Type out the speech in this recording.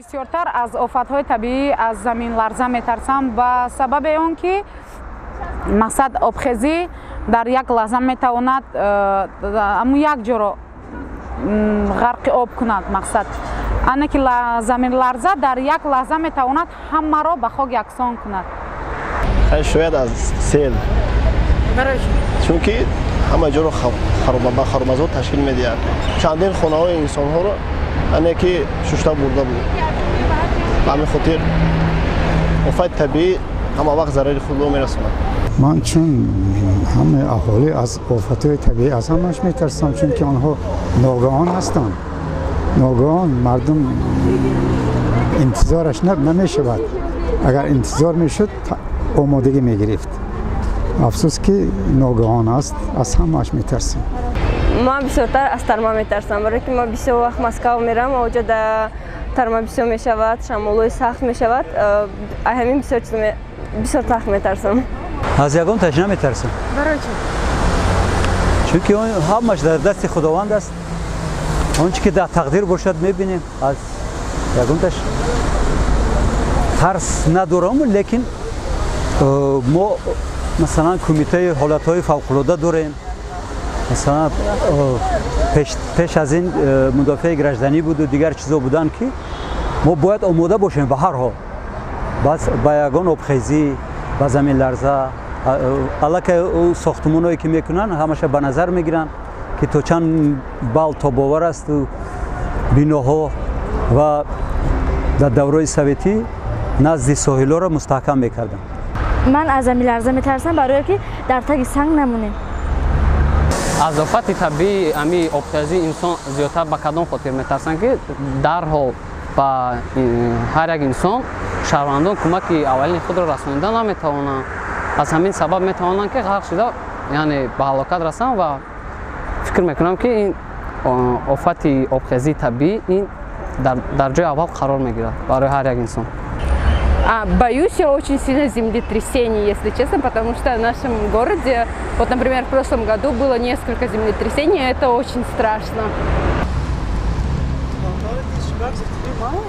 Бисёртар аз офатҳои табиӣ аз заминларза метарсам, ба сабаби он ки, мақсад, обхезӣ дар як лаҳза метавонад ҳамун як ҷоро ғарқи об кунад. Мақсад, ане ки заминларза дар як лаҳза метавонад ҳамаро ба хок яксон кунад. Шояд аз сел, чунки ҳама ҷоро ба харобазор ташкил медиҳад, чандин хонаҳои инсонҳоро ане ки шушта бурда буд. Ба ҳамин хотир офати табиӣ ҳама вақт зарари худро мерасонад. Ман чун ҳамаи аҳолӣ аз офатҳои табиӣ аз ҳамааш метарсам, чунки онҳо ногаҳон ҳастанд. Ногаҳон мардум интизораш намешавад. Агар интизор мешуд, омодагӣ мегирифт. Афсӯс, ки ногаҳон аст, аз ҳамааш метарсем. Ман бисёртар аз тарма метарсам, барое ки ман бисёр вақт Москва мерам, оҷо да тарма бисёр мешавад, шамолҳои сахт мешавад. Ҳамин бисёр чиз бисёр сахт метарсам. Аз ягон таш наметарсам. Барои чӣ? Чунки ҳамаш дар дасти Худованд аст. Он чи ки дар тақдир бошад, мебинем. Аз ягонташ тарс надорам, лекин мо, масалан, кумитаи ҳолатҳои фавқулода дорем. Масалан, пеш аз ин мудофиаи гражданӣ буду дигар чизо буданд, ки мо бояд омода бошем ба ҳар ҳол, ба ягон обхезӣ, ба заминларза. Аллакай сохтмоное ки мекунанд, ҳамаша ба назар мегиранд, ки то чанд бал тобовар асту биноҳо. Ва дар давраи советӣ назди соҳилҳоро мустаҳкам мекарданд. Ман аз заминларза метарсам, барое ки дар таги санг намонем. Аз офати табиӣ ами обхезӣ инсон зиёдтар ба кадом хотир метарсанд, ки дарҳол ба ҳар як инсон, шаҳрвандон кӯмаки аввалини худро расонида наметавонанд. Аз ҳамин сабаб метавонанд, ки ғарқ шуда, яъне ба ҳалокат расанд. Ва фикр мекунам, ки ин офати обхезии табиӣ ин дар ҷои аввал қарор мегирад барои ҳар як инсон. Боюсь я очень сильно землетрясений, если честно, потому что в нашем городе, вот, например, в прошлом году было несколько землетрясений, и это очень страшно. 1000 баксов тебе мало?